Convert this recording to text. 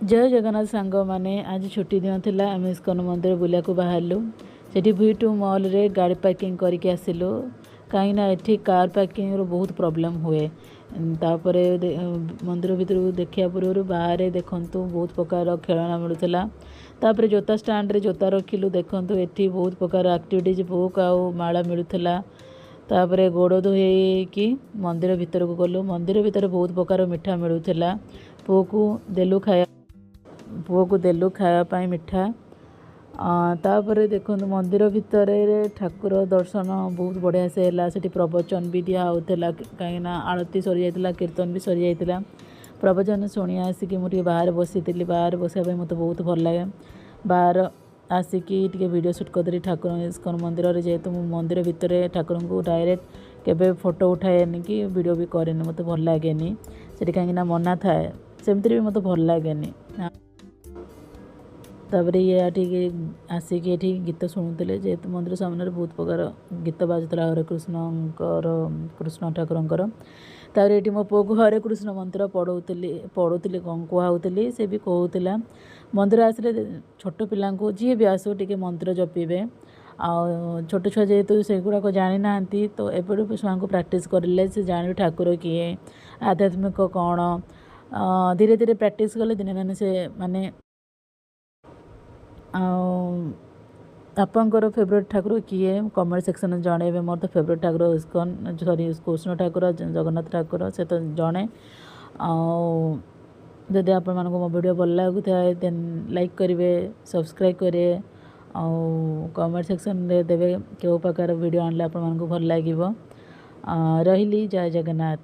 ଜୟ ଜଗନ୍ନାଥ ସାଙ୍ଗମାନେ। ଆଜି ଛୁଟି ଦିନ ଥିଲା, ଆମେ ଇସ୍କନ ମନ୍ଦିର ବୁଲିବାକୁ ବାହାରିଲୁ। ସେଠି V2 ମଲ୍ରେ ଗାଡ଼ି ପାର୍କିଂ କରିକି ଆସିଲୁ, କାହିଁକିନା ଏଠି କାର୍ ପାର୍କିଂର ବହୁତ ପ୍ରୋବ୍ଲେମ୍ ହୁଏ। ତାପରେ ମନ୍ଦିର ଭିତରକୁ ଦେଖିବା ପୂର୍ବରୁ ବାହାରେ ଦେଖନ୍ତୁ, ବହୁତ ପ୍ରକାର ଖେଳଣା ମିଳୁଥିଲା। ତାପରେ ଜୋତା ଷ୍ଟାଣ୍ଡରେ ଜୋତା ରଖିଲୁ। ଦେଖନ୍ତୁ, ଏଠି ବହୁତ ପ୍ରକାର ଆକ୍ଟିଭିଟିଜ୍ ବୁକ୍ ଆଉ ମାଳା ମିଳୁଥିଲା। ତାପରେ ଗୋଡ଼ ଧୋଇକି ମନ୍ଦିର ଭିତରକୁ ଗଲୁ। ମନ୍ଦିର ଭିତରେ ବହୁତ ପ୍ରକାର ମିଠା ମିଳୁଥିଲା। ପୁଅକୁ ଦେଲୁ ଖାଇବା ପାଇଁ ମିଠା। ତାପରେ ଦେଖନ୍ତୁ, ମନ୍ଦିର ଭିତରେ ଠାକୁର ଦର୍ଶନ ବହୁତ ବଢ଼ିଆ ସେ ହେଲା। ସେଠି ପ୍ରବଚନ ବି ଦିଆ ହେଉଥିଲା, କାହିଁକିନା ଆଳତି ସରିଯାଇଥିଲା, କୀର୍ତ୍ତନ ବି ସରିଯାଇଥିଲା। ପ୍ରବଚନ ଶୁଣି ଆସିକି ମୁଁ ଟିକେ ବାହାରେ ବସିଥିଲି। ବାହାରେ ବସିବା ପାଇଁ ମୋତେ ବହୁତ ଭଲ ଲାଗେ। ବାହାର ଆସିକି ଟିକେ ଭିଡ଼ିଓ ସୁଟ୍ କରିଦେଲି ଠାକୁର ଇସ୍କନ ମନ୍ଦିରରେ। ଯେହେତୁ ମୁଁ ମନ୍ଦିର ଭିତରେ ଠାକୁରଙ୍କୁ ଡାଇରେକ୍ଟ କେବେ ଫଟୋ ଉଠାଏନି କି ଭିଡ଼ିଓ ବି କରେନି, ମୋତେ ଭଲ ଲାଗେନି ସେଠି, କାହିଁକିନା ମନା ଥାଏ। ସେମିତିରେ ବି ମୋତେ ଭଲ ଲାଗେନି। ତାପରେ ଇଏ ଟିକେ ଆସିକି ଏଠି ଗୀତ ଶୁଣୁଥିଲେ, ଯେହେତୁ ମନ୍ଦିର ସାମ୍ନାରେ ବହୁତ ପ୍ରକାର ଗୀତ ବାଜୁଥିଲା ହରେ କୃଷ୍ଣଙ୍କର, କୃଷ୍ଣ ଠାକୁରଙ୍କର। ତାପରେ ଏଠି ମୋ ପୁଅକୁ ହରେ କୃଷ୍ଣ ମନ୍ତ୍ର ପଢ଼ଉଥିଲି, ପଢ଼ୁଥିଲି କ'ଣ କୁହାଉଥିଲି, ସେ ବି କହୁଥିଲା। ମନ୍ଦିର ଆସିଲେ ଛୋଟ ପିଲାଙ୍କୁ, ଯିଏ ବି ଆସୁ, ଟିକେ ମନ୍ତ୍ର ଜପିବେ। ଆଉ ଛୋଟ ଛୁଆ ଯେହେତୁ ସେଗୁଡ଼ାକ ଜାଣିନାହାନ୍ତି, ତ ଏବେଠୁ ଛୁଆଙ୍କୁ ପ୍ରାକ୍ଟିସ୍ କରିଲେ ସେ ଜାଣିବେ ଠାକୁର କିଏ, ଆଧ୍ୟାତ୍ମିକ କ'ଣ। ଧୀରେ ଧୀରେ ପ୍ରାକ୍ଟିସ୍ କଲେ ଦିନେ ଦିନେ ସେ ମାନେ। ଆଉ ଆପଣଙ୍କର ଫେଭରେଟ୍ ଠାକୁର କିଏ, କମେଣ୍ଟ ସେକ୍ସନରେ ଜଣେଇବେ। ମୋର ତ ଫେଭରେଟ୍ ଠାକୁର ଇସ୍କନ, ସରି, କୃଷ୍ଣ ଠାକୁର, ଜଗନ୍ନାଥ ଠାକୁର, ସେ ତ ଜଣେ। ଆଉ ଯଦି ଆପଣମାନଙ୍କୁ ମୋ ଭିଡ଼ିଓ ଭଲ ଲାଗୁଥାଏ, ଦେନ୍ ଲାଇକ୍ କରିବେ, ସବସ୍କ୍ରାଇବ୍ କରିବେ ଆଉ କମେଣ୍ଟ ସେକ୍ସନରେ ଦେବେ କେଉଁ ପ୍ରକାର ଭିଡ଼ିଓ ଆଣିଲେ ଆପଣମାନଙ୍କୁ ଭଲ ଲାଗିବ। ରହିଲି, ଜୟ ଜଗନ୍ନାଥ।